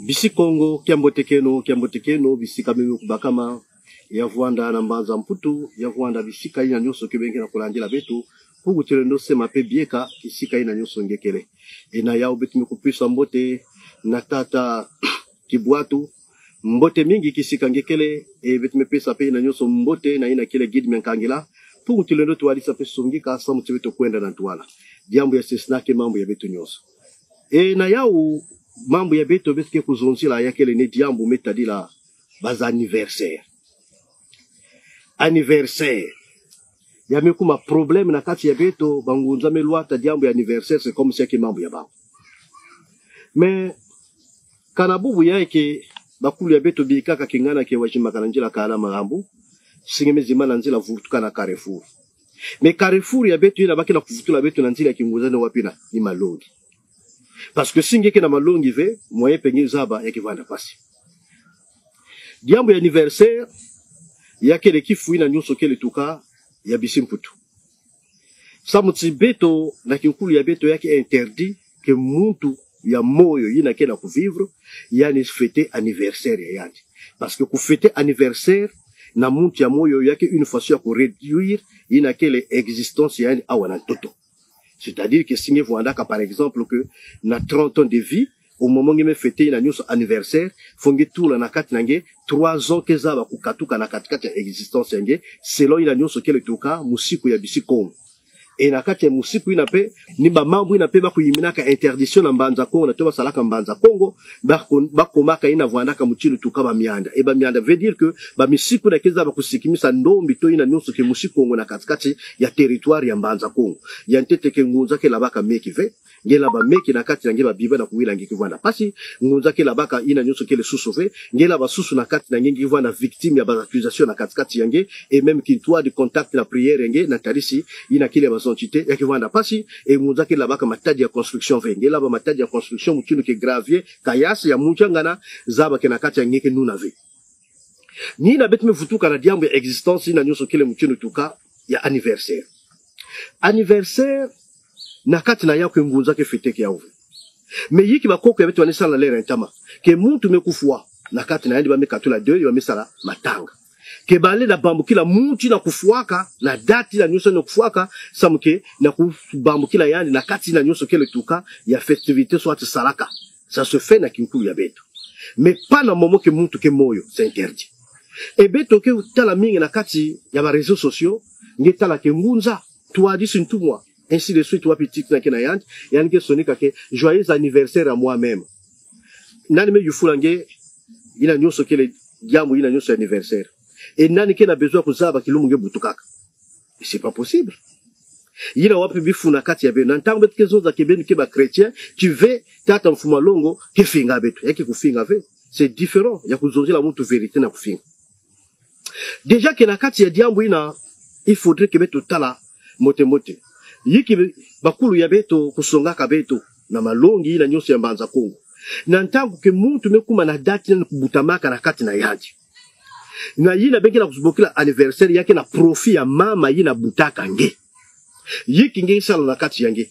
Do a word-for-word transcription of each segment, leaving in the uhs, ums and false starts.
Bisi Kongo, kiambote kieno, kiambote kieno, bisika meme kubakama, ya vwanda na mbanza Mputu, ya vwanda bisika yina nyonso ke beno ke na kulandila beto, mpuku tulendo sema mpe bieka, kisika yina nyonso nge kele. E na yawu beto me kupesa mbote na tata Kibwatu, mbote mingi kisika nge kele, e beto me pesa mpe yina nyonso mbote na yina kele guide Miankangila, mpuku tulendo twadisa mpe sungika samu ti beto kwenda na ntwala. Diambu ya sesina ke mambu ya beto nyonso. E na yawu mambu ya beto, beto ke kuzonzila ya kele ni diambu me tadila ba anniversaire. Anniversaire. Ya me kuma problème na kati ya beto, bangunza me lwata diambu ya anniversaire, c'est comme si ya ke mambu ya bawu. Mais, kana bubu ya ke, bakulu ya beto bikaka kingana ke wazimaka na nzila kana malambu, si nge me zima na nzila vutuka na carrefour. Mais carrefour ya beto yina ba ke na kuvutula beto na nzila ya kingunza ni wapi na, ni malongi. Parce que si nge ke na malongi ve, moyen mpe nge zaba ya ke vwanda mpasi. Diambu ya anniversaire, ya kele kifu yina nyonso kele tuka ya bisi Mputu. Samu ti beto na kinkulu ya beto ya ke interdit ke muntu ya moyo yina ke na kuvivre, yandi fêter anniversaire ya yandi. Parce que kufêter anniversaire na muntu ya moyo ya ke une façon ya kuréduire yina kele existence ya yandi awa na ntoto. C'est-à-dire que si nge vwandaka, par exemple, que na trente ans de vie, au moment nge me fêter yina nyonso anniversaire, faut nge tula na kati na nge trois ans ke zaba kukatuka na kati-kati ya existence ya nge, selon yina nyonso kele tuka musiku ya bisi Kongo. E na kati ya musiku yina mpe, ni ba mambu yina mpe ba kuyiminaka interdiction na Mbanza Kongo, na to ba salaka Mbanza Kongo, ba ko-, ba komaka yina vwandaka mutindu tuka ba mianda. E ba mianda veut dire que ba misiku yina ke zaba kusikimisa ndombi to yina nyonso ke musi Kongo na kati-kati ya territoire ya Mbanza Kongo. Ya ntete ke ngunza ke labaka meki ve, nge laba meki na kati na nge, ba biba na kuwila nge ke vwanda mpasi, ngunza ke labaka yina nyonso kele susu ve, nge laba susu na kati na nge, nge vwanda victime ya ba accusation na kati-kati ya nge, et même kintwadi contact na prière ya nge, na tadisi yina kele ba entité, ya ke vwanda mpasi, e ngunza ke labaka matadi ya construction ve, nge laba matadi ya construction mutindu ke gravier, caillasse ya muntu ya ngana, zaba ke na kati ya nge ke nuna ve. Ni yina beto me vutuka na diambu ya existence yina nyonso kele mutindu tuka ya anniversaire. Anniversaire, na kati na yawu ke ngunza ke fêter ke yawu ve. Mais yiki bakoko ya beto ba ni sala l'heure ya ntama, ke muntu me kufwa, na kati na yandi ba me katula deuil, ba me sala matanga. Ke ba lenda bambukila muntu yina kufwaka, na date yina nyonso yandi kufwaka, samu ke na kubambukila yandi na kati yina nyonso kele tuka ya festivité soit salaka. Ça se fait na kinkulu ya beto. Mais pas na moment ke muntu ke moyo, c'est interdit. E beto ke tala mingi na kati ya ba réseaux sociaux, nge tala ke ngunza, twadisi ntumwa, ainsi de suite, wapi titre yina ke na yandi, yandi ke sonika ke joyeux anniversaire à moi-même. Nani me yufula nge yina nyonso kele diambu yina nyonso ya anniversaire? Et nani ke na besoin kuzaba kilumbu nge butukaka? Et c'est pas possible. Yina wapi bifu na kati ya beno? Na ntangu beto ke zonza ke beno ke ba chrétien, ti ve tata Mfumu a Longo ke finga beto. Ya ke kufinga ve. C'est différent ya kuzonzela muntu vérité na kufinga. Déjà ke na kati ya diambu yina, il faudrait ke beto tala mbote-mbote. Yiki be-, bakulu ya beto kusongaka beto na malongi yina nyonso ya Mbanza Kongo. Na ntangu ke muntu me kuma na date yina kubutamaka na kati na yandi, na yina beno ke na kuzobokila anniversaire, ya ke na profit ya mama yina butaka nge. Yiki nge sala na kati ya nge?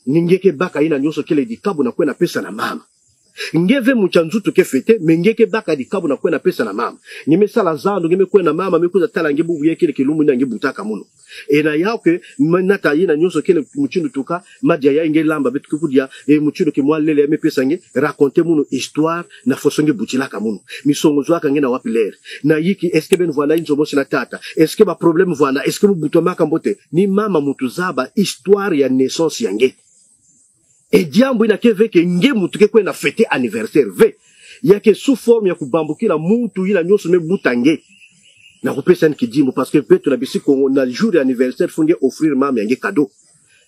Ni nge ke baka yina nyonso kele dikabu na kwenda pesa na mama. Nge ve muntu ya nzutu ke fêter, mais nge ke baka dikabu na kwenda pesa na mama. Nge me sala zandu, nge me kwenda na mama, me kwiza tala nge bubu ya kele kilumbu yina nge butaka munu. Et na yawu ke, me nata yina nyonso kele mutindu tuka, madia ya nge lamba beto ke kudia, e mutindu ke mwa lele ya me pesa nge, raconter munu histoire na façon nge butilaka munu. Misongo zwaka nge na wapi l'heure? Na yiki, est-ce que beno vwanda inzo mosi na tata? Est-ce que ba problème vwanda? Est-ce que mu butamaka mbote? Ni mama muntu zaba histoire ya naissance ya nge. E diambu yina ke ve ke nge muntu ke kwenda fêter anniversaire ve. Ya ke sous forme ya kubambukila muntu yina nyonso me buta nge, na kupesa yandi kidimbu, parce que beto na bisi Kongo, na jour ya anniversaire, faut nge offrir mama ya nge cadeau.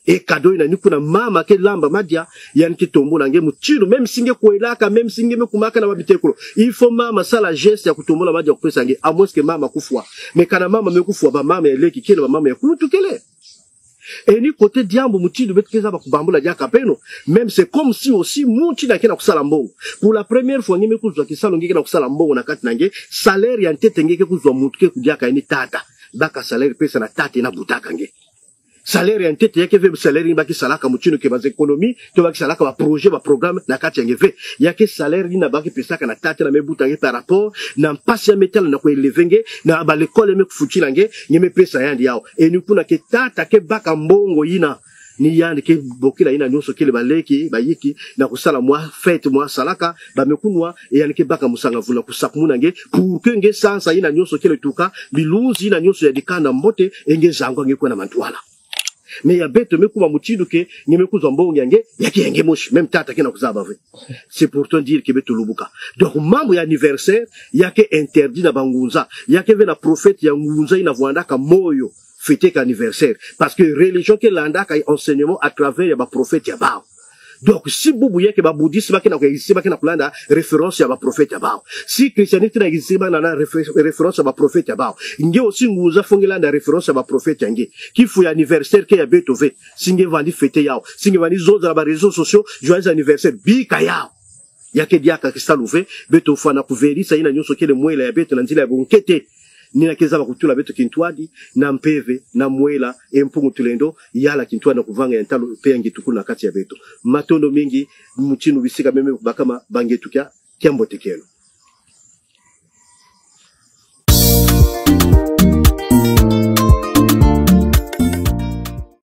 E cadeau yina ni kuna mama ke lamba madia, yandi ke tombona nge mutindu, même si nge kwelaka, même si nge me kumaka na ba bitekolo, il faut mama sala geste ya kutombona madia kupesa nge, à moins que mama kufwa. Mais kana mama me kufwa, ba mama ya leki kele, ba mama ya kulutu kele. Et ni côté diambu mutindu beto ke zaba kubambula diaka beno. Même c'est comme si aussi muntu yina ke na kusala mbongo. Pour la première fois nge me kuzwa kisalu, nge ke na kusala mbongo na kati na nge, salaire ya ntete nge ke kuzwa muntu ke kudiaka ya ni tata. Baka salaire, pesa na tata yina butaka nge. Salaire ya ntete ya ke ve salaire ni ba ke salaka mutindu ke ba économie, to ba ke salaka ba projet, ba programme na kati ya nge ve. Ya ke salaire ni na ba ke pesaka na tata na me buta nge par rapport na mpasi ya me tala na ku élever nge, na ba lekole ya me kufutila nge, nge me pesa yandi yawu. Et ni kuna ke tata ke baka mbongo yina, ni yandi ke bokila yina nyonso kele ba leki, ba yiki, na kusala mwa fête, mwa salaka, ba me kunwa, et yandi ke baka musangavulu na kusakumuna nge, pour que nge sansa yina nyonso kele tuka, bilunzi yina nyonso ya dikanda mbote, et nge zangwa nge kwena mantwala. Mais ya beto me kuma mutindu ke, nge me kuzwa mbongo ya nge, ya ke ya nge mosi, même tata ke na kuzaba ve. C'est pour te dire que beto lubuka. Donc, mambu ya anniversaire, ya ke interdit na bangunza. Ya ke ve na prophète ya ngunza yina vwandaka moyo fêter ka anniversaire. Parce que religion ke landaka enseignement à travers ya ba prophète ya bawu. Donc, si bubu ya ke ba bouddhiste ba ke na ku, si ba ke na kulanda référence ya ba prophète ya bawu. Si christianité na, si ba na na réfé-, référence ya ba prophète ya bawu. Nge aussi ngunza, faut nge landa référence ya ba prophète ya nge. Kifu ya anniversaire ke ya beto ve. Si nge vandi fêter yawu. Si nge vandi zonza na ba réseaux sociaux, joyeux anniversaire. Bika yawu. Ya ke diaka ke salu ve, beto fwana kuvelisa yina nyonso kele mwela ya beto na nzila ya bunkete. Ni yina ke zaba kutula beto kintwadi, na mpeve, na mwela, e Mpungu Tulendo, yala kintwadi na kuvanga ya ntalu pe ya ngitukulu na kati ya beto. Matondo mingi, mutindu bisika meme kubakama, ba ngetu kia, kia mbote kielo.